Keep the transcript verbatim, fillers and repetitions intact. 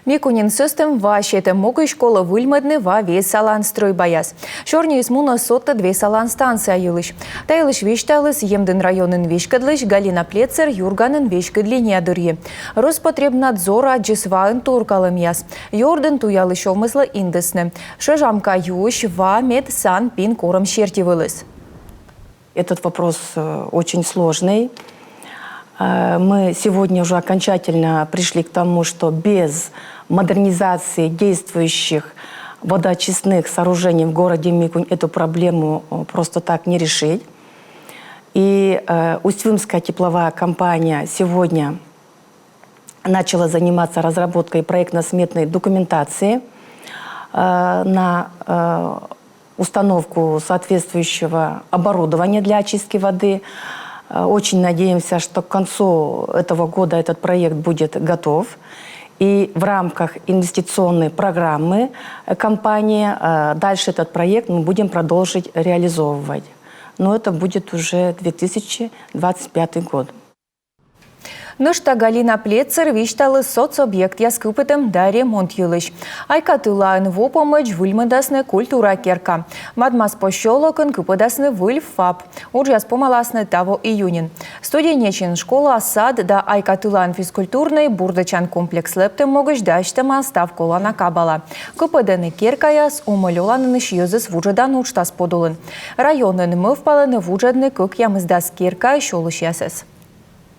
Микуньын сӧстӧм ва сетӧм могысь колӧ выльмӧдны ва весалан стрӧйбаяс. Сёрниыс мунӧ содтӧд весалан станция йылысь. Та йылысь висьталіс Емдін районын веськӧдлысь Галина Плецер Юрганын веськыд линия дырйи. Роспотребнадзор аддзис ваын торкалӧмъяс. Ёрдын туялысь овмӧслы индісны. Шӧжам кайысь ва мед сан пин корӧм серти вӧліс. Этот вопрос э, очень сложный. Э, Мы сегодня уже окончательно пришли к тому, что без модернизации действующих водоочистных сооружений в городе Микунь эту проблему э, просто так не решить. И э, Усть-Вымская тепловая компания сегодня начала заниматься разработкой проектно-сметной документации э, на э, установку соответствующего оборудования для очистки воды. Э, Очень надеемся, что к концу этого года этот проект будет готов. И в рамках инвестиционной программы э, компании э, дальше этот проект мы будем продолжить реализовывать. Но это будет уже две тысячи двадцать пятый год. Нӧшта Галина Плецер висьталіс соцобъектъяс кыпӧдӧм да ремонт йылысь. Айкатылаын во помӧдз выльмӧдасны культура керка. Мадмас посёлокын кыпӧдасны выль ФАП. Уджъяс помаласны таво июньын. Студенечьын школа, сад да Айкатылаын физкультурнӧй бурдӧдчан комплекс лэптӧм могысь дасьтӧма став колана кабала. Кыпӧдӧны керкаяс, омӧль оланінысь йӧзӧс вуджӧдан уджтас подулын. Районын мӧвпалӧны вуджӧдны кӧкъямысдас керкаысь олысьясӧс.